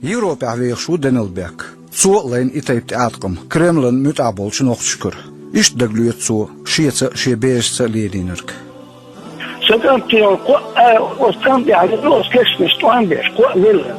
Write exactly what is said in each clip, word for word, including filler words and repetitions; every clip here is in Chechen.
Европехь вехаш ву Данилбек. Цо а лайна и тайпа тӀеӀаткъам Кремлан муьтӀахь болчу нохчашкара. Иштта дагалоьцу цо шеца а, шен берашца а лелийнарг. Сан кӀант тӀехь кхоъ а, оцу кӀант тӀехь вина оцу кешнаш тӀом беш, кхоъ велла.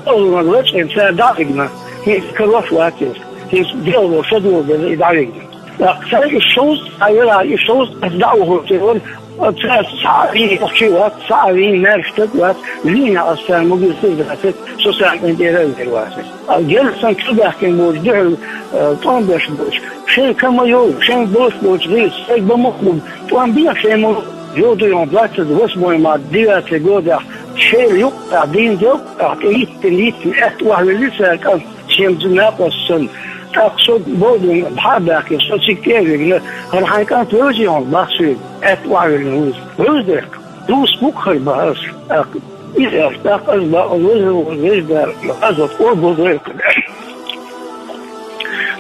Бозуман лачкъина цара дӀа а хигна, хӀинца карош вац иза. ХӀинца дело шо доза и дӀавигна. ТӀаккха цара и шовзткъа а велахь, и шовзткъа аса дӀа а вухуьйтур вара, цара схьа а вийна, кхочий вац, схьа а вийна, маьрша стаг вац, вийна аса цара могуьйтур дацара, со царна тӀера а вер вацара. А герз сан чу баьхкина болчу дуьхьал, а, тӀом беш болчу, шайн ка ма йовлу, шайн болуш болчу гӀирс, шайн бан муха бу, тӀом бен шайн ма йовду йоху двадцать восьмой март девятый годехь, шайла юккъехь, дийна делкъехь, тӀе йиттина, йиттина, аьтта охьавелли цара кӀант, шен накъост санна. ТӀаккха со бовдина бахьа баьхкина, со цига тӀе а вигна, хӀара хьайн кӀант вевзий хьуна, бах соьга, аьтта охьавеллина вуьйцу. Вевза дерг, дус бу-кх хӀара бах аса, тӀаккха. Иза аьлча, тӀаккха аса бакъ веза, веза Дала, хаза оцу къобал дойла.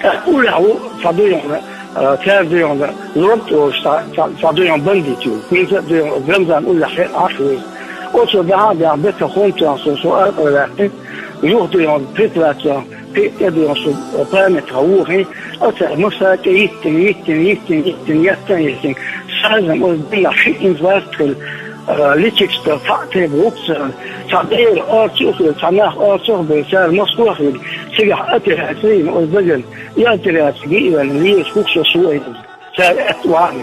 ТӀаккха уллехь ву цхьа дуьйхьна, а, цара дуьйхьна, лорд олуш цхьа, цхьа, цхьа дуьйхьна бандит ю. ХӀинца а дуьйхьна, Рамзан уллехь хьекъаш веза. Оцо дахьа а бехь, бетах хӀума тоьхна со, со аркъа ваьккхи, юха дуьйхьна, препарат йохна, кхин а тӀе дуьйхьна, со памятха вохий, оцара массара а тӀе йиттина, йиттина, йиттина, йиттина, еттан а йиттина. Сазам оцу дийнахь ши инфаркт хилла, а, личикста цхьаъ тайпа гӀуттар, цхьа дера орцу а хилла, цхьа нах орцах а бевлла, цара Москох вигна, цигахь операци йина оцу дагана. И операци гиъ а ваьлла, лелаш хӀух со суайна. Цара аьтта вахана.